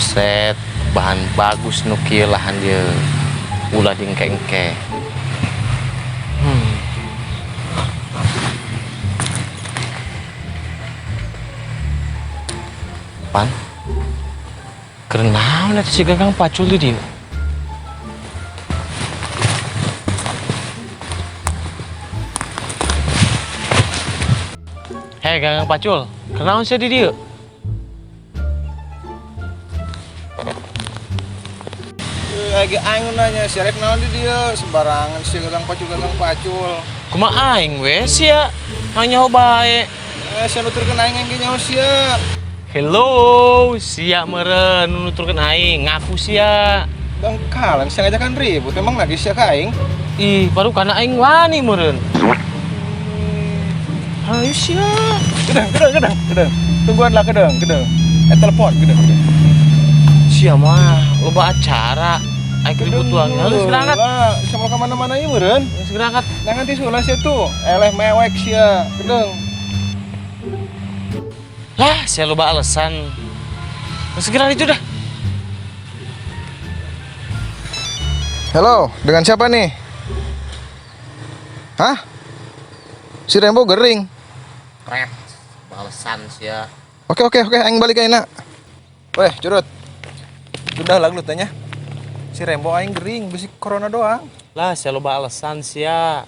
Buset, bahan bagus nu kieu lahan dieu. Ulah dingke-engke. Pan. Keur naon eta si Gagang pacul di dieu? Hei Gagang Pacul, keur naon sia di dieu? Lagi aing nanya si rek naon di dieu sembarangan si gagang pacul gagang pacul. Kumaha aing we sia? Nanya bae. Eh, sia nuturkeun aing ge nyaho sia. Hello, sia meureun nu nuturkeun aing, ngaku sia. Dangkalan sia ngajakan ribut memang lagi sia ka aing. Ih, baru kana aing wani meureun. Hayu sia. Gedeng gedeng gedeng gedeng. Tungguan lah gedeng gedeng. Eh telepon gedeng gedeng. Sia mah loba acara. Aing ribut tuang. Halus berangkat. Lah, sia mau ka mana-mana ieu meureun. Geus berangkat. Nah nanti sulah sia tuh. Eleh mewek sia gedeng. Lah, sia loba alasan. Geus segera itu dah. Halo, dengan siapa nih? Hah? Si Rembo gering. Pret, balesan sia. Oke oke oke, aing balik ayeuna. Weh, curut. Sudah lah lu tanya. Si Rembo aing gering, bisi corona doang. Lah, sia loba alasan sia.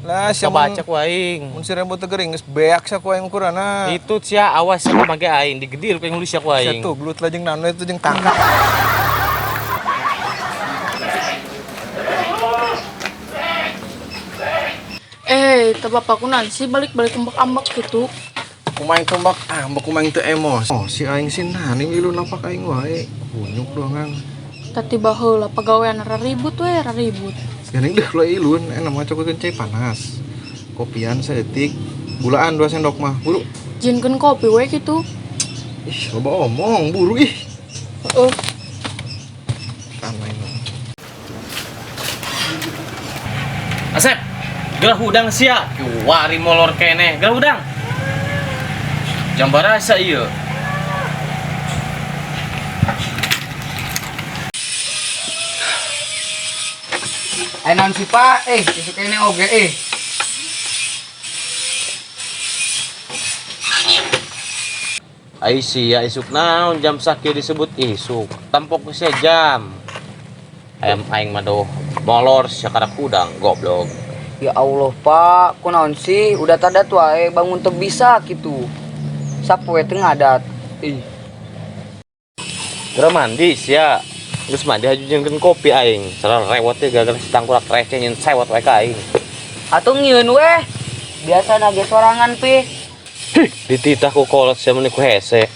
Lah, sia Kebaca ku aing. Mun si Rembo teu gering geus beak sia ku aing ukuranna. Itu sia awas sia make aing digedir ku nulis sia ku Sia aing. tuh gelut lah jeung nano itu jeung tangkap. Eh, teu bapakku nanti balik-balik ambek-ambek gitu. Kumaha tombak ambek kumaha teu emosi. Oh, si aing si nani milu napak aing wae. Kunyuk doangan. Tati baheula pagawean raribut we, raribut. Geuning deh lo ilun, enak mah cokeun cai panas. Kopian saeutik, gulaan 2 sendok mah, buru. Jinkeun kopi we gitu. Ih, loba omong, buru ih. Heeh. Tanah ini. Asep, gerah hudang sia. Kiwari molor keneh, gerah hudang. Jam barasa ieu. Ayo naon sih Pak? Eh, isuk ini oge eh. Ai sia isuk naon jam sakieu disebut isuk. Tampok sia jam. Ayam aing mah doh molor sia karak hudang goblok. Ya Allah Pak, kunaon sih? Udah tadat wae bangun teu bisa gitu. Sapoe teu ngadat. Ih, Gerah mandi sia. Geus mandi haju jeung kopi aing. Sareng rewot teh gara-gara si tangkurak receh nyen sewot wae ka aing. Atuh ngieun weh. Biasa nage sorangan pi. Hih, dititah ku kolot sia meuni ku hese.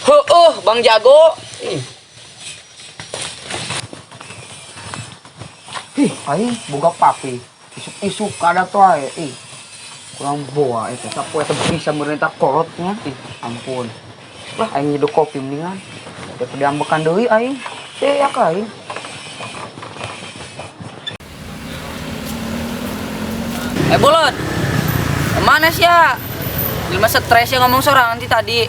Heueuh, Bang Jago. Ih. Ih, aing boga papi. Isuk-isuk kadat wae. Ih. Kurang boa eta sapoe teu bisa meureun kolotnya. Ih, ampun. Lah aing nyeduh kopi mendingan. Daripada ambekan deui aing. Eh, ya ka aing. Eh, Bolot. Mana sih ya? Jelema stres ya ngomong sorangan ti tadi.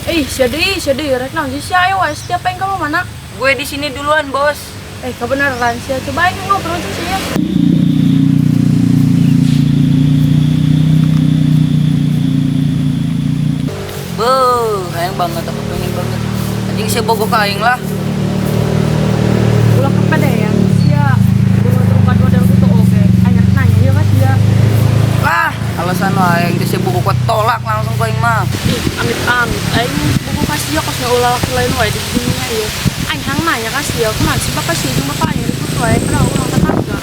Eh, sia deui, rek naon sih sia ayo wae setiap aing ka mana? Gue di sini duluan, Bos. Eh, kebenaran sia coba aing ngobrol tuh sia. Beuh, hayang banget aku pengen banget. Anjing sia bogoh ka aing lah. Ulah kepedean sia. Bunga terungkat model gitu oge. Aing rek nanya ieu ka sia. Lah, alasan wae aing teh sia bogoh ku tolak langsung ku aing mah. Ih, amit-amit aing bogoh ka sia kos ulah laki lain wae di dunia ieu. Aing hang nanya ka sia, kumaha sih bapak sia jeung bapak aing ribut wae padahal urang tetangga.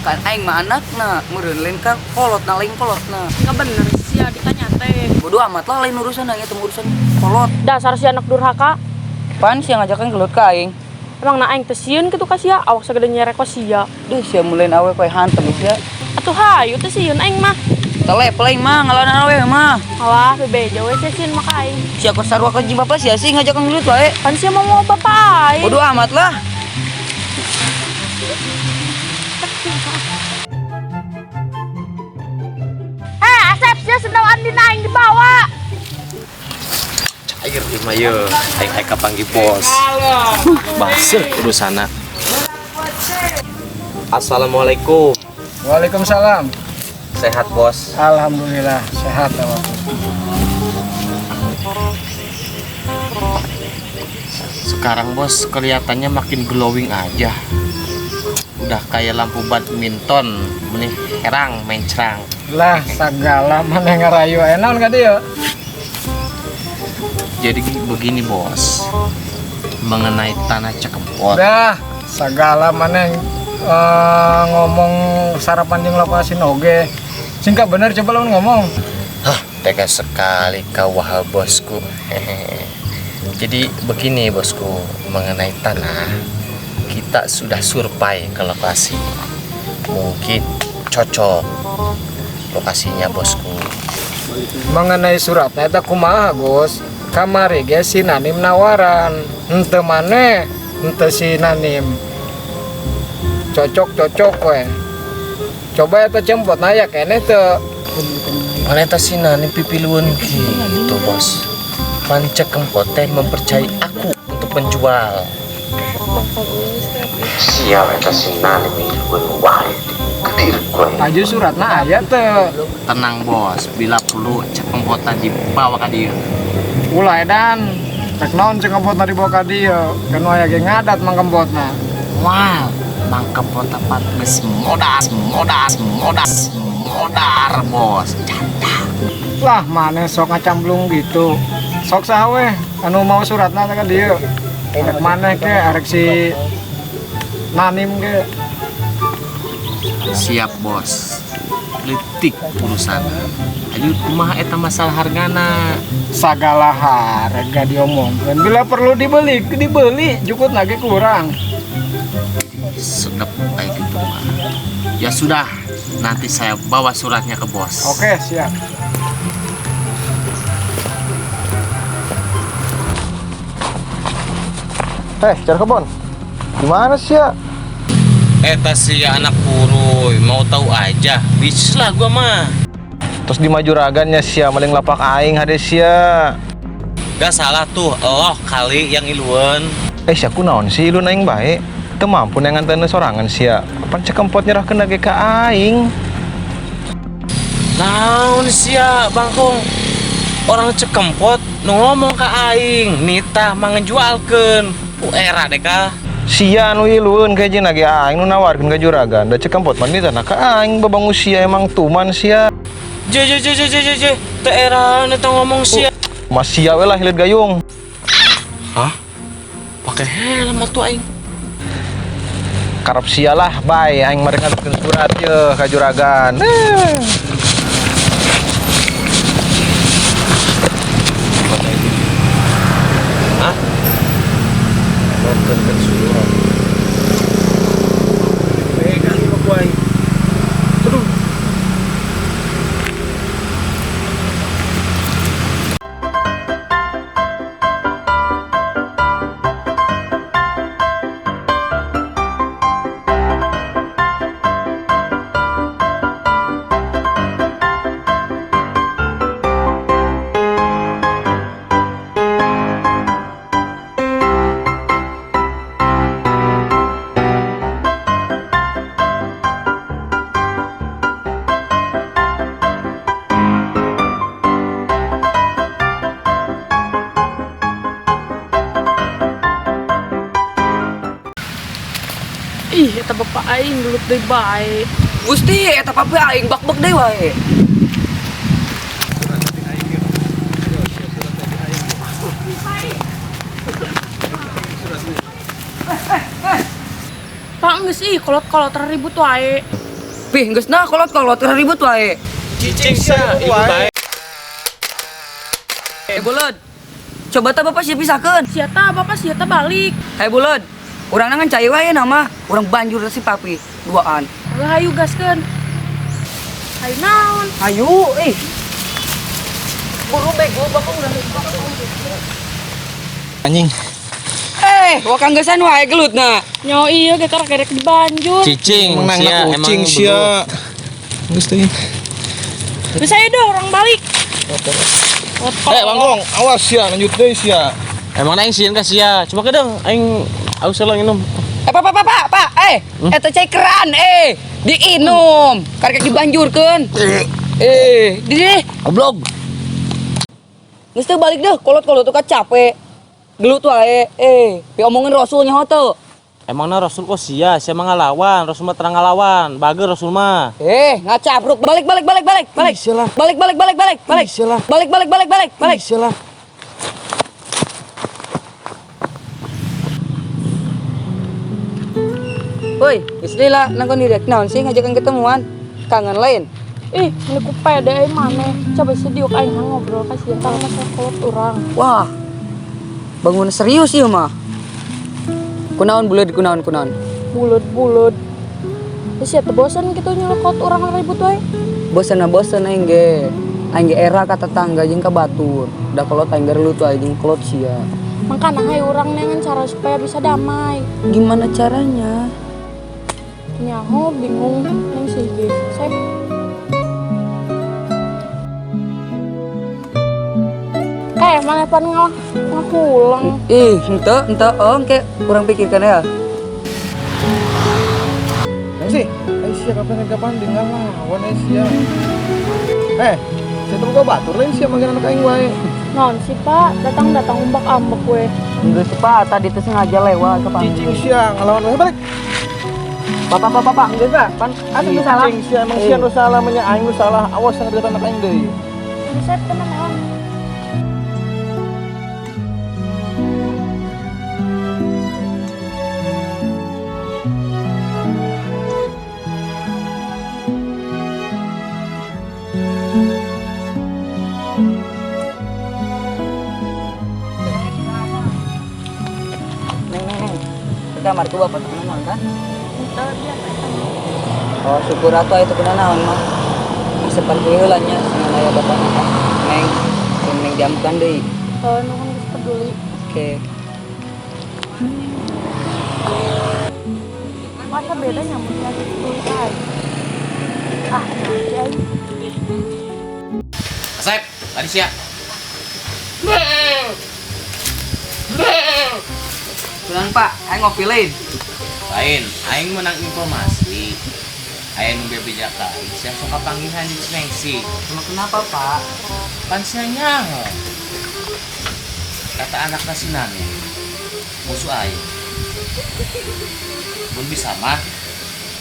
Kan aing mah anakna, meureun lain ka kolotna lain kolotna. Enggak bener sia ditanya teh. Bodoh amat lah lain urusan aing eta mah urusan kolot. Dasar si anak durhaka. Pan sia ngajakan gelut ka aing. Emang na aing teh sieun kitu ka sia, awak sagede nyerek ka sia. Duh, sia muleun awe koe hantem sia. Atuh hayu teh sieun aing mah. Telepel aing mah ngalawan awe mah. Alah, bebeja we sia sieun mah ka aing. Sia kok sarua ka jeung bapak sia sih ngajakan gelut wae. Pan sia mau mau bapak aing. Bodoh amat lah. Eh, Asep sia sendal Andina aing dibawa. Cair ieu mah ye. Aing aing kapanggih bos. Baseuh urusana. Assalamualaikum. Waalaikumsalam. Sehat bos. Alhamdulillah sehat awak. Sekarang bos kelihatannya makin glowing aja. Udah kayak lampu badminton, menih herang mencrang. Lah sagala maneh ngarayu aya naon ka dieu? Jadi begini bos, mengenai tanah Cekempot. Dah sagala maneh ngomong sarapan jeung lokasi oge. Singkat bener coba lamun ngomong. Hah, tega sekali kau wahai bosku. Hehehe. Jadi begini bosku, mengenai tanah, kita sudah survei ke lokasi. Mungkin cocok lokasinya bosku. Mengenai suratnya eta kumaha Gus? Kamari ge si Nanim nawaran. Henteu maneh, henteu si Nanim. Cocok-cocok we. Coba eta cempot na aya keneh teu. Mana eta si Nanim pipiluan gitu bos. Pan Cekempot teh mempercayai aku untuk menjual. Sial eta si Nanim miluan wae kedir gue. Aju suratna aya teu. Tenang bos, bila perlu Cekempotan dibawa ke dia. Ulah edan. Rek naon Cekempotna dibawa ka dieu? Kan aya ge ngadat Mang Kempotna. Wow, Mang Kempot tepat geus modar, modar, modar, modar bos. Canda. Lah maneh sok ngacamblung gitu. Sok saha weh anu mau suratna ka dieu. Arek maneh ke arek si Nanim ke. Siap bos. Letik urusan. Ayo kumaha eta masalah hargana? Sagala harga diomongkeun. Bila perlu dibeli, dibeli jukut lagi kurang. Sedep kayak gitu mah. Ya sudah, nanti saya bawa suratnya ke bos. Oke, siap. Cara kebon. Gimana sih ya? Eta sih anak puruy, mau tahu aja. Bisnis lah gua mah. Terus di majuragannya sia maling lapak aing hade sia. Gak salah tuh, eloh kali yang iluan. Sia kunaon sih ilun aing bae. Teu mampu neangan taneuh sorangan sia. Pan Cekempot nyerahkeun ge ka aing. Naon sia bangkong? Orang Cekempot nu ngomong ka aing, nitah mangejualkeun. Ku era deh kah? Sia nu ilueun ka jeung ge aing nu nawarkeun ka juragan. Da Cekempot mah nitah ka aing babangu sia emang tuman sia. Je je je je je je je, teu era eta ngomong sia. Mas sia we lah hileut gayung. Hah? Pakai helm atuh aing. Karep sia lah bae aing mah rek nganterkeun surat ye ka juragan. Hah? Nganterkeun surat. Pegang ku aing. Aduh. Ih, eta bapak aing gelut deui bae. Gusti eta papi aing bak-bak deui wae. Pak geus ih kolot-kolot ribut wae. Pih geus nah kolot-kolot ribut wae. Cicing sia, ibu bae. Buleud. Coba tah bapak sia pisahkeun. Sia tah bapak sia tah balik. Hai buleud. Urang nangan cai wae nama, urang banjur si papi duaan. Lah hayu gaskeun. Hayu naon? Hayu ih. Buru bego bapak udah. Anjing. Wakang geusan wae gelutna. Nyo iya ge karek gerek di banjur. Cicing Menang sia kucing emang sia. Geus teuing. Geus ayo deh orang balik. Oke. Eh, Bangkong, awas ya, lanjut deui sia. Emang aing sieun ka sia. Coba kedeng aing aus lah nginum. Eh, pak, pak, pak, pak, pak, eh, eta cai keran, eh, diinum, karek dibanjurkeun. Eh, di di, goblok. Geus teu balik deh, kolot-kolot tuh kan capek. Gelut wae, eh, diomongin Rasulnya teu. Emangna Rasul kok sia, sia mah ngalawan, Rasul mah terang ngalawan, bager Rasul mah. Eh, ngacapruk, balik, balik, balik, balik, balik. Balik, balik, balik, balik, balik. Balik, balik, balik, balik, balik. Woi, geus lila nangkon direk naon sih ngajakan ketemuan? Kangen lain. Ih, ini ku pede euy maneh. Coba sediuk aing ngobrol ka sia tentang masalah kolot urang. Wah. Bangun serius ieu mah. Kunaon buleud kunaon kunaon. Buleud-buleud. Terus ya teu bosen gitu nyuruh kolot urang ribut wae. Bosen bosen aing ge. Aing ge era ka tetangga jeung ka batur. Da kolot aing gerelut wae jeung kolot sia. Makana hayu urang neangan cara supaya bisa damai. Gimana caranya? Nyaho bingung neng sih ge. Sep. Eh, mana pan ngalah ngahulang. Ih, henteu henteu oh engke kurang pikirkan ya. Neng sih, eh sia kapan kapan dengan lawan eh sia. Eh, sia teu boga batur lain sia manggil anak aing wae. Naon sih, Pak? Datang-datang umbak ambek we. Geus Pak, tadi teh sengaja lewat ke panggung. Cicing sia ngalawan wae balik. Bapak bapak bapak, geus Pak. Pan atuh teu salah. Cicing sia emang sia nu salah menya aing nu salah. Awas yang anak aing deui. Sep tenang naon. Neng neng neng. Kita kamar ku bapak teu naon kan? Henteu dia eta. Oh, syukur atuh aya teu naon mah. Asepan ku heula nya sengan aya bapak mah. Neng, sing neng diamkan deui. Oh, nuhun geus peduli. Oke. Masa beda nyamuk lagi peduli ka aing. Ah, nanti aing. Asep, tadi sia. Kunaon Pak, aing ngopi lain. Lain, aing menang informasi. Aya nu bebeja ka aing, sia sok kapanggihan jeung si Nengsi. Cuma kenapa Pak? Pan sia nyaho. Kata anakna si Nani, musuh aing. Mun bisa mah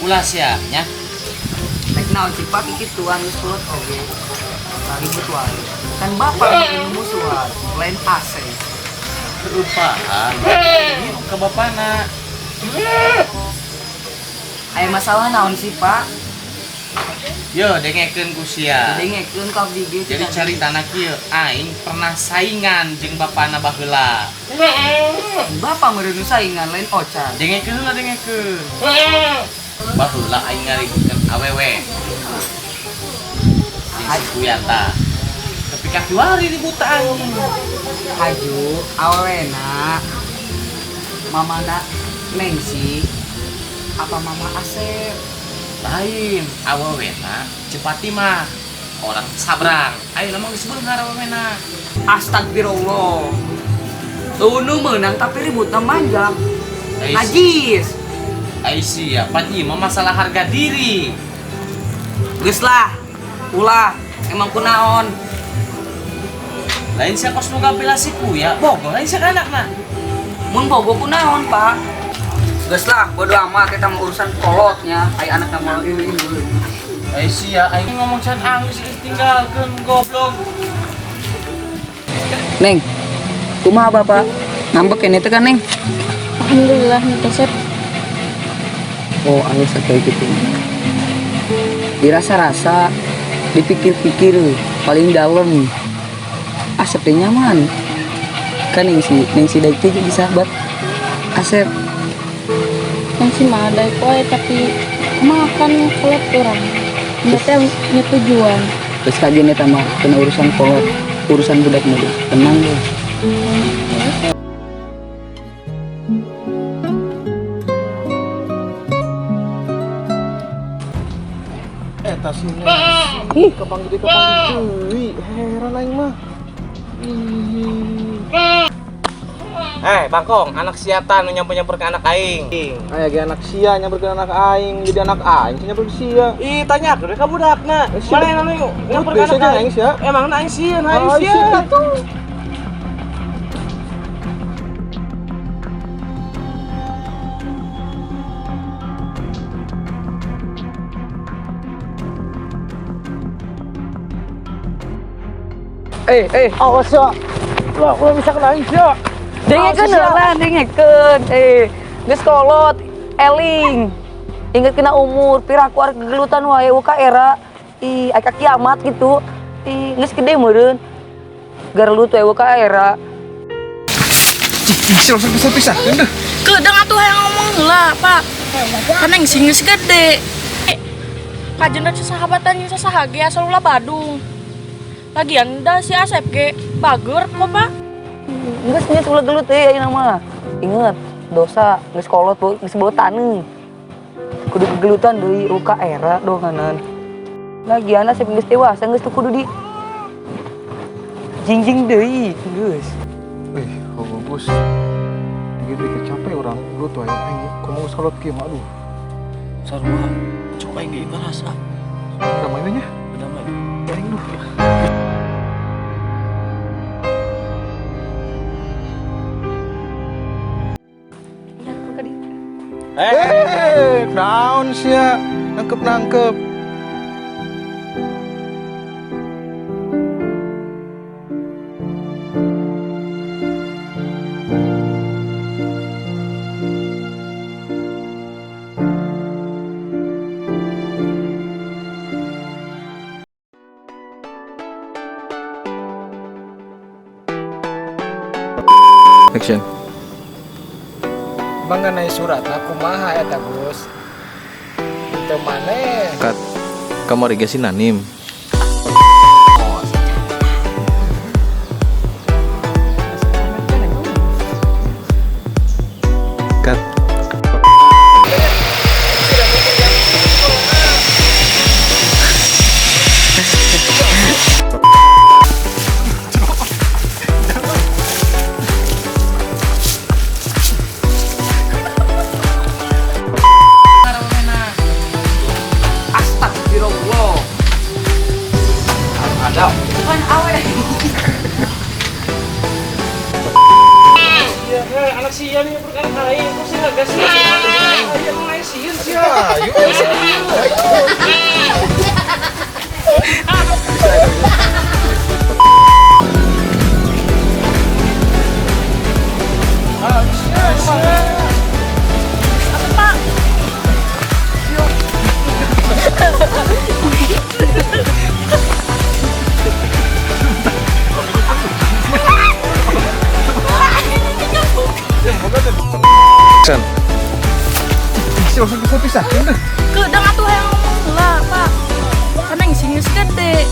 ulah sia nya. Rek naon sih Pak kikituan geus kolot oge. Ribut wae. Kan bapak yang musuhan, lain AC. Kelupaan. Hirup ka bapana. Aya masalah naon sih Pak? Yo, dengekeun ku sia. Dengekeun ka abdi ge. Jadi caritana kieu, aing pernah saingan jeung bapana baheula. Bapak meureun saingan lain ocan. Dengekeun heula dengekeun. Baheula aing ngaributkeun awewe. Jeung si Kuyanta. Tapi kaki wari ribut aing. Haju awena mamana Nengsi apa mama Asep? Lain, awewena Cepati mah orang sabrang. Ayo mah geus beunghar awewena. Astagfirullah. Nu menang tapi ributna manjang. Ai Najis. Ai sia, pan ieu mah masalah harga diri. Geus lah. Ulah, emang kunaon? Lain sia kos nu gapila si Kuya, bogoh lain sia ka anakna. Mun bogo kunaon, Pak? Geus lah, bodo amat eta mah urusan kolotnya. Ai anakna moal ieu ieu. Ai sia, aing ngomong can anggeus geus tinggalkeun goblok. Neng, kumaha Bapak? Ngambek ini teh kan, Neng? Alhamdulillah henteu Sep. Oh, alus kayak gitu. Dirasa-rasa, dipikir-pikir, paling dalam. Asep teh nyaman. Kan Neng si Daik teh jadi sahabat Asep. Neng si mah daek wae tapi makan kolot urang. Berarti nya tujuan. Terus kajian eta mah kena urusan kolot, urusan budak muda. Tenang deh. Eta si Nengsi kapanggih deui kapanggih deui. Heran aing mah. Eh, Bangkong, anak siapa nu nyamper-nyamper ke anak aing? Aya ge anak sia nyamperkeun anak aing, jadi anak aing sih nyamper sia. Ih, tanya ke ka budakna. Sia. Mana yang anu nyamper ke Biasa anak jeung aing sia. Emang aing sieun, aing Ah, sieun. sia tuh. Eh, Awas ya. Lah, ulah bisa kena aing sia. Dengekeun heula, dengekeun. Eh, geus kolot, eling. Inget kena umur, piraku arek gegelutan wae ka era. Ih, aya kiamat gitu. Ih, geus gede meureun. Garelut wae ka era. Cih, langsung pisah-pisah. Deh. Keudang atuh hayang ngomong heula, Pak. Kan aing sing geus gede. Kajeun sahabatan jeung sasaha ge asal ulah Badung. Lagian da si Asep ge bager kok, Pak. Geus nya ulah gelut euy ayeuna mah. Inget, dosa geus kolot geus bau taneuh. Kudu gegelutan deui ka era doanganan. Lagian Asep geus dewasa geus teu kudu di jingjing deui geus. Wih, oh bagus. Dikit-dikit capek orang gelut wae aing kumaha geus kolot kieu mah aduh. Sarua, cok aing ge karasa. Ramai nya. Damai. Aing duh. Eh, Eh, naon sia? Nangkep-nangkep. Action. Mengenai suratna kumaha eta Gus? Teu maneh. Cut. Kamari ge si Nanim. Cut. Astagfirullah. Ada. Bukan awe. Iya, anak sia nih nyamper ke anak aing. Kok sih enggak sih? Ayo aing sieun sia. Ayo. Apa, Pak? Action. Ih, langsung pisah-pisah. Deh. Keudang atuh hayang ngomong heula, Pak. Kan aing sing geus gede.